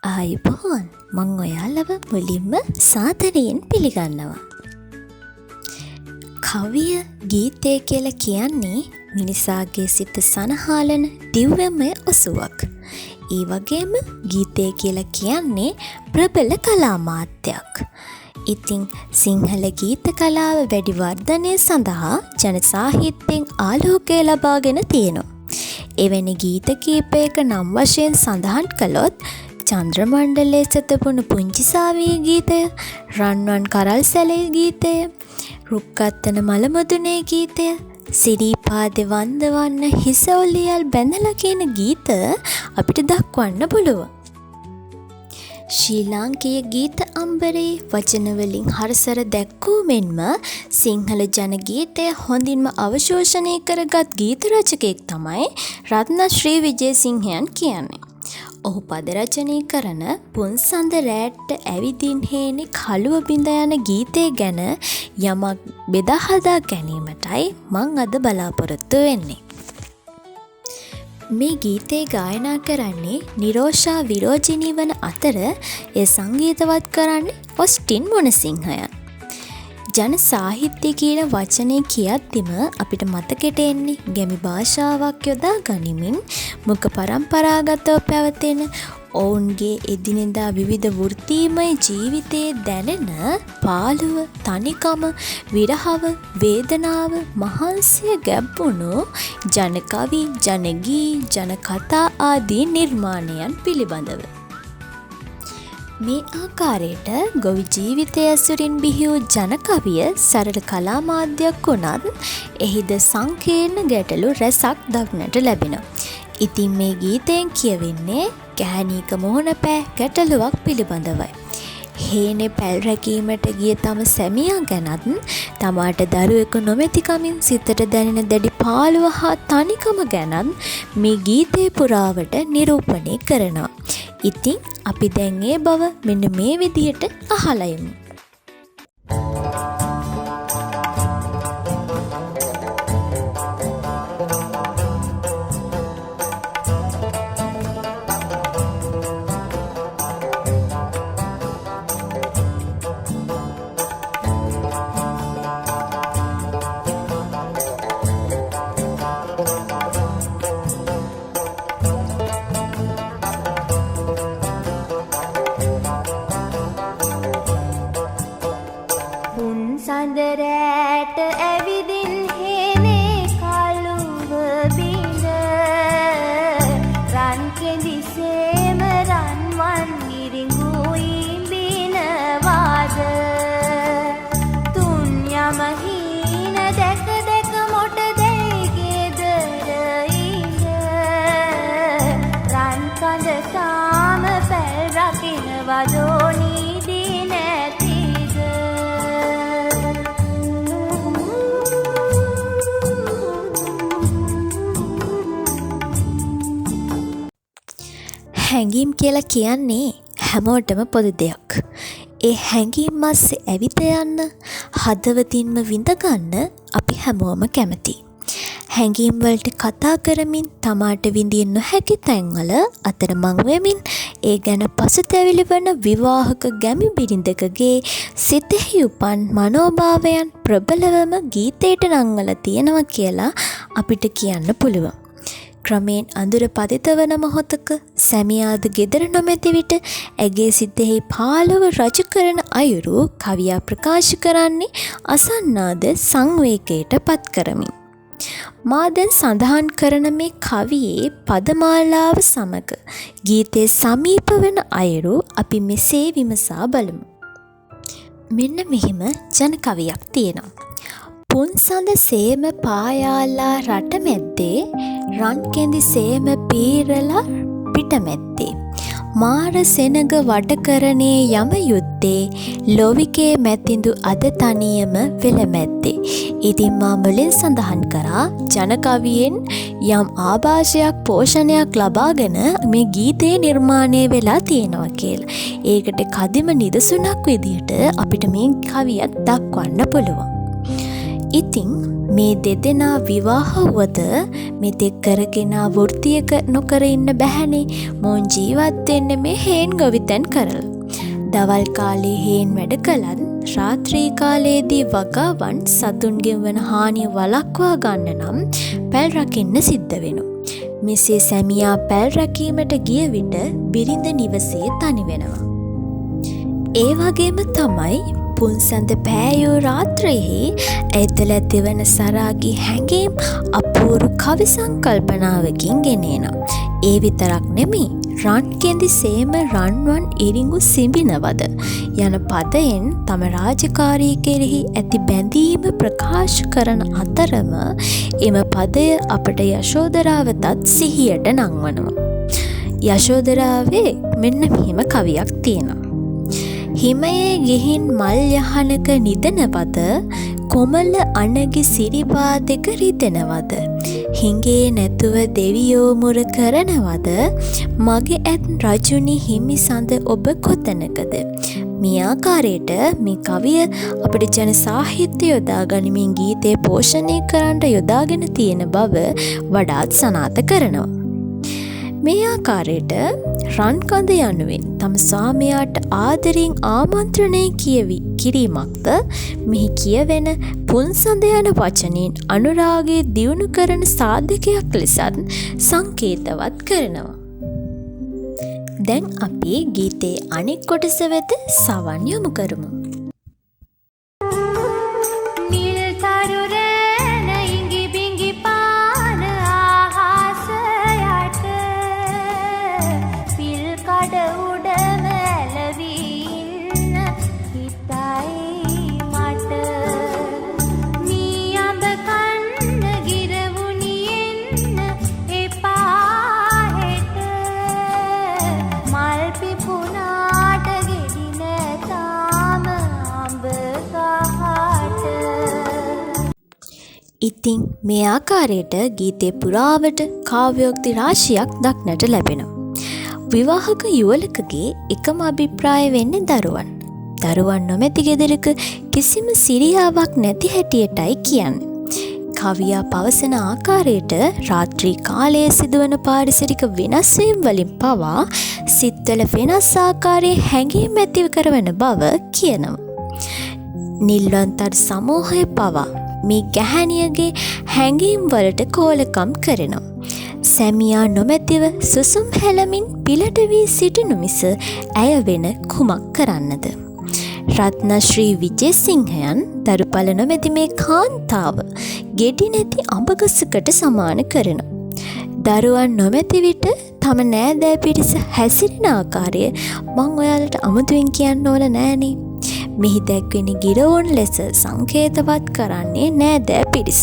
ආයුබෝවන්, මං ඔයාලව මුලින්ම සාදරයෙන් පිළිගන්නවා. කවිය, ගීතය කියලා කියන්නේ මිනිසාගේ සිත සනහාලන දිව්‍යමය ඔසුවක්. ඒ වගේම ගීතය කියලා කියන්නේ ප්‍රබල කලා මාධ්‍යයක්. ඉතින් සිංහල ගීත කලාව වැඩි වර්ධනය සඳහා ජන සාහිත්‍යයෙන් ආලෝකය ලබාගෙන තියෙනවා. එවැනි ගීත කීපයක නම් වශයෙන් සඳහන් කළොත් චන්ද්‍ර මණ්ඩලයේ සැතපුණු පුංචි සාවියේ ගීතය, රන්වන් කරල් සැලේ ගීතය, රුක්කත්තන මලමුදුනේ ගීතය, සිරීපාදේ වන්දවන්න හිස ඔලියල් බැඳලා කියන ගීත අපිට දක්වන්න පුළුවන්. ශ්‍රී ලාංකීය ගීත අම්බරයේ වචනවලින් හරසර දැක්වූ මෙන්ම සිංහල ජන ගීතය හොඳින්ම අවශෝෂණය කරගත් ගීත රචකයෙක් තමයි රත්නශ්‍රී විජේසිංහයන් කියන්නේ. ඔහු පද රචනය කරන පුන්සඳ රෑට්ට ඇවිදින් හේනේ කළුව බිඳ යන ගීතය ගැන යමක් බෙදා හදා ගැනීමටයි මං අද බලාපොරොත්තු වෙන්නේ. මේ ගීතය ගායනා කරන්නේ නිරෝෂා විරෝජිනී වන අතර එය සංගීතවත් කරන්නේ ඔස්ටින් මොනසිංහයන්. ජන සාහිත්‍ය කියන වචනය කියද්දිම අපිට මතකෙට එන්නේ ගැමි භාෂාවක් යොදා ගනිමින් මුඛ පරම්පරාගතව පැවතෙන ඔවුන්ගේ එදිනෙදා විවිධ වෘත්තීමය ජීවිතයේ දැනෙන පාළුව, තනිකම, විරහව, වේදනාව, මහන්සිය ගැබ්වුණු ජනකවි, ජනගී, ජනකතා ආදී නිර්මාණයන් පිළිබඳව. මේ ආකාරයට ගොවි ජීවිතය ඇසුරින් බිහි වූ ජනකවිය සරල කලා මාධ්‍යයක් වුණත් එහිද සංකීර්ණ ගැටලු රැසක් දක්නට ලැබෙනවා. ඉතින් මේ ගීතයෙන් කියවෙන්නේ ගැහැණියක මුහුණ පෑ ගැටලුවක් පිළිබඳවයි. හේනේ පැල් රැකීමට ගිය තම සැමියා ගැනත් තමාට දරුවෙකු නොමැතිකමින් සිතට දැනෙන දැඩි පාළුව හා තනිකම ගැනත් මේ ගීතය පුරාවට නිරූපණය කරනවා. ඉතින් අපි දැන් ඒ බව මෙන්න මේ විදිහට අහලා ඉමු. පුන්සඳ රෑට ඇවිදින් හේනේ කළුව බිඳ, රන් කෙඳිසේම රන්වන් ඉරිඟු ඉඹිනවාද, තුන් යම හීන දැක දැක මොට දැයි ගෙදර ඉඳ, රන් කඳ තාම පැල් රකිනවදෝ නීදි නැතිද? හැඟීම් කියලා කියන්නේ හැමෝටම පොදු දෙයක්. ඒ හැඟීම් අස්සේ ඇවිද යන්න, හදවතින්ම විඳගන්න අපි හැමෝම කැමතියි. හැඟීම් වලට කතා කරමින් තමාට විඳිය නොහැකි තැන්වල අතරමං වෙමින් ඒ ගැන පසුතැවිලි වන විවාහක ගැමි බිරිඳකගේ සිතෙහි උපන් මනෝභාවයන් ප්‍රබලවම ගීතයට නංවලා තියෙනවා කියලා අපිට කියන්න පුළුවන්. ක්‍රමයෙන් අඳුර පතිත වන මොහොතක සැමියාද ගෙදර නොමැති විට ඇගේ සිතෙහි පාළුව රජ කරන අයුරු කවියා ප්‍රකාශ කරන්නේ අසන්නාද සංවේගයට පත් කරමින්. මා දැන් සඳහන් කරන මේ කවියේ පදමාලාව සමග ගීතය සමීප වන අයුරු අපි මෙසේ විමසා බලමු. මෙන්න මෙහෙම ජන කවියක් තියෙනවා. පුන්සඳ සේම පායාලා රට මැද්දේ, රන් කෙඳි සේම පීරලා පිට මැද්දේ, මාර සෙනග වට කරනේ යම යුත්තේ, ලොවිකේ මැතිඳු අද තනියම වෙල මැද්දේ. ඉතින් මා මුලින් සඳහන් කරා ජනකවියෙන් යම් ආభాෂයක් පෝෂණයක් ලබාගෙන මේ ගීතය නිර්මාණය වෙලා තියෙනවා කියලා. ඒකට කදිම නිදසුනක් විදිහට අපිට මේ කවියත් දක්වන්න පුළුවන්. ඉතින් මේ දෙදෙනා විවාහ වුවද මෙතෙක් කරගෙන වෘත්තියක නොකර ඉන්න බැහැනේ. මොවුන් ජීවත් වෙන්නේ මේ හේන් ගොවිතැන් කරලා. දවල් කාලේ හේන් වැඩ කළත් රාත්‍රී කාලයේදී වගාවන් සතුන්ගෙන් වන හානිය වළක්වා ගන්න නම් පැල් රකින්න සිද්ධ වෙනවා. මෙසේ සැමියා පැල් රැකීමට ගිය විට බිරිඳ නිවසේ තනි වෙනවා. ඒ වගේම තමයි පුන්සඳ පෑයූ රාත්‍රියෙහි ඇය තුළ ඇතිවන සරාගී හැඟීම් අපූරු කවි සංකල්පනාවකින් ගෙන එනවා. ඒ විතරක් නෙමෙයි, රන් කෙඳි සේම රන්වන් ඉරිඟු සිඹිනවද යන පදයෙන් තම රාජකාරී කෙරෙහි ඇති බැඳීම ප්‍රකාශ කරන අතරම එම පදය අපට යශෝදරාවතත් සිහියට නංවනවා. යශෝදරාවේ මෙන්න මෙහෙම කවියක් තියෙනවා. හිමයේ ගිහින් මල් යහනක නිදනවද, කොමල අනගි සිරිපා දෙක රිදෙනවද, හිඟේ නැතුව දෙවියෝ මුර කරනවද, මගේ ඇත් රජුනි හිමි සඳ ඔබ කොතනකද? මේ ආකාරයට මේ කවිය අපිට ජන සාහිත්‍ය යොදා ගනිමින් ගීතය පෝෂණය කරන්නට යොදාගෙන තියෙන බව වඩාත් සනාථ කරනවා. මේ ආකාරයට රන්කඳ යනුවෙන් තම ස්වාමියාට ආදරයෙන් ආමන්ත්‍රණය කිරීමක්ද මෙහි කියවෙන පුන්සඳ යන වචනයෙන් අනුරාගය දියුණු කරන සාධකයක් ලෙසත් සංකේතවත් කරනවා. දැන් අපි ගීතයේ අනෙක් කොටස වෙත සවන් යොමු කරමු. නිල් තරු රැණ ඉඟි බිඟි පාන ආහස යට, පිල් කඩ උඩම ඇලවී ඉන්න හිතයි මට. මී අඹ කන්න ගිරවුනි එන්න එපා හෙට, මල් පිපුණාට ගෙඩි නෑ තාම අඹ ගහට. ඉතින් මේ ආකාරයට ගීතය පුරාවට කාව්‍යෝක්ති රාශියක් දක්නට ලැබෙනවා. විවාහක යුවලකගේ එකම අභිප්‍රාය වෙන්නේ දරුවන්. දරුවන් නොමැති ගෙදරක කිසිම සිරියාවක් නැති හැටියටයි කියන්නේ. කවියා පවසන ආකාරයට රාත්‍රී කාලයේ සිදුවන පාරිසරික වෙනස් වීම් වලින් පවා සිත්වල වෙනස් ආකාරයේ හැඟීම් ඇති කරවන බව කියනවා. නිල්වන්තර සමූහය පවා මේ ගැහැණියගේ හැඟීම් වලට කෝලකම් කරනවා. සැමියා නොමැතිව සුසුම් හෙළමින් පිළට වී සිටිනු මිස ඇය වෙන කුමක් කරන්නද? රත්නශ්‍රී විජේසිංහයන් දරුපළ නොමැති මේ කාන්තාව ගෙඩි නැති අඹගසකට සමාන කරනවා. දරුවන් නොමැති විට තම නෑදෑ පිරිස හැසිරෙන ආකාරය මං ඔයාලට අමුතුවෙන් කියන්න ඕන නෑනේ. මෙහි දැක්වෙන ගිරවුන් ලෙස සංකේතවත් කරන්නේ නෑදෑ පිරිස.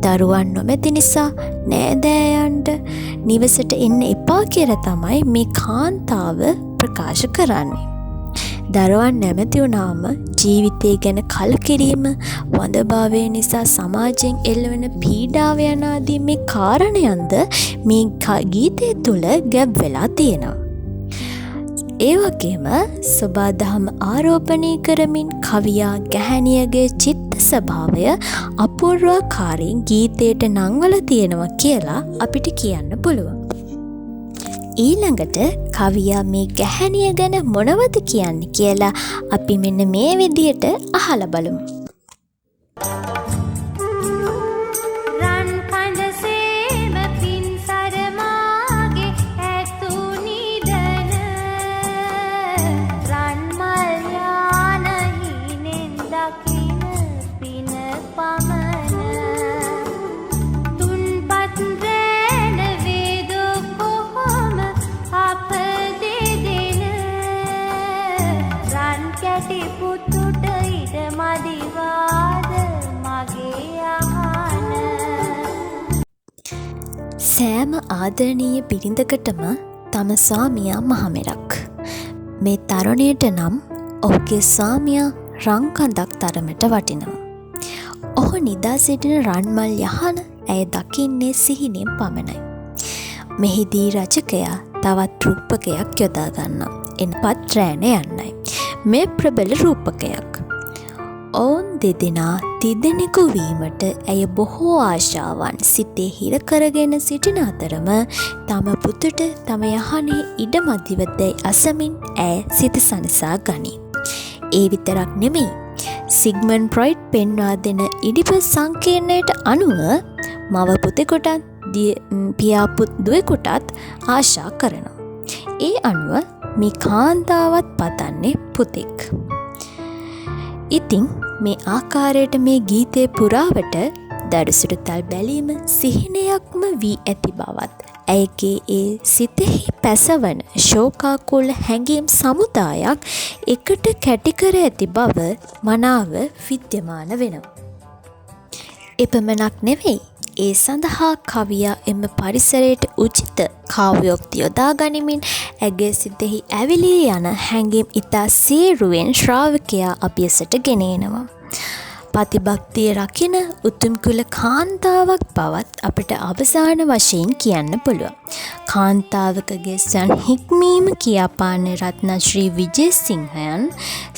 දරුවන් නොමැති නිසා නෑදෑයන්ට නිවසට එන්න එපා කියලා තමයි මේ කාන්තාව ප්‍රකාශ කරන්නේ. දරුවන් නැමැති වුණාම ජීවිතය ගැන කලකිරීම, වඳභාවය නිසා සමාජයෙන් එල්ලවන පීඩාව යන ආදී මේ කාරණයන්ද මේ ගීතය තුළ ගැබ් වෙලා තියෙනවා. ඒ වගේම සොබාදහම ආරෝපණය කරමින් කවියා ගැහැණියගේ චිත්ත ස්වභාවය අපූර්වාකාරයෙන් ගීතයට නංවලා තියෙනවා කියලා අපිට කියන්න පුළුවන්. ඊළඟට කවියා මේ ගැහැණිය ගැන මොනවද කියන්නේ කියලා අපි මෙන්න මේ විදියට අහලා බලමු. රන් කඳ සේම පින්සර මාගේ ඇතු නිදන, රන් මල් යාන හීනෙන් දකින පින පමණ. තුන්පත් රැණ වේදෝ කොහොම අප දෙදෙන, රන් කැටි පුතුට ඉඩ මදිවාද මගේ අහන. සෑම ආදරණීය බිරිඳකටම තම ස්වාමියා මහමෙරක්. මේ තරුණියට නම් ඔහුගේ ස්වාමියා රන්කඳක් තරමට වටිනවා. ඔහු නිදා සිටින රන්මල් යහන ඇය දකින්නේ සිහිනෙන් පමණයි. මෙහිදී රචකයා තවත් රූපකයක් යොදා ගන්නවා. එන පත් රෑන යන්නයි. මේ ප්‍රබල රූපකයක්. ඔවුන් දෙදෙනා තිදෙනෙකු වීමට ඇය බොහෝ ආශාවන් සිතේ හිර කරගෙන සිටින අතරම තම පුතුට තම යහනේ ඉඩ මදිව දැයි අසමින් ඇය සිත සනසා ගනී. ඒ විතරක් නෙමෙයි. සිග්මන්ඩ් ෆ්‍රොයිඩ් පෙන්වා දෙන ඉඩිපස් සංකීර්ණයට අනුව මව පුතෙකුටත් පියා දුවෙකුටත් ආශා කරනවා. ඒ අනුව මේ කාන්තාවත් පතන්නේ පුතෙක්. ඉතින් මේ ආකාරයට මේ ගීතය පුරාවට දරු සිරුතල් බැලීම සිහිනයක්ම වී ඇති බවත්, ඇයගේ ඒ සිතෙහි පැසවන ශෝකාකුල හැඟීම් සමුදායක් එකට කැටි කර ඇති බව මනාව විද්‍යමාන වෙනවා. එපමණක් නෙවෙයි, ඒ සඳහා කවියා එම පරිසරයට උචිත කාව්‍යෝක්ති යොදා ගනිමින් ඇගේ සිතෙහි ඇවිලී යන හැඟීම් ඉතා සීරුවෙන් ශ්‍රාවකයා අභියසට ගෙන එනවා. පතිභක්තිය රකින උතුම් කුල කාන්තාවක් බවත් අපිට අවසාන වශයෙන් කියන්න පුළුවන්. කාන්තාවකගේ ස්වයං හික්මීම කියාපාන රත්නශ්‍රී විජේසිංහයන්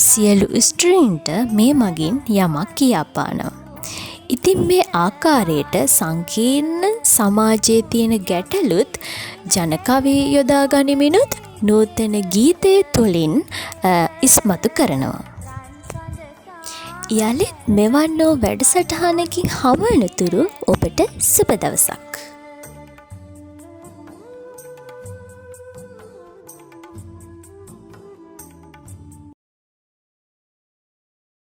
සියලු ස්ත්‍රීන්ට මේ මගින් යමක් කියාපානවා. ඉතින් මේ ආකාරයට සංකීර්ණ සමාජයේ තියෙන ගැටලුත් ජනකවි යොදා ගනිමිනුත් නූතන ගීතය තුළින් ඉස්මතු කරනවා. යළිත් මෙවන් වූ වැඩසටහනකින් හමුවනතුරු ඔබට සුබ දවසක්.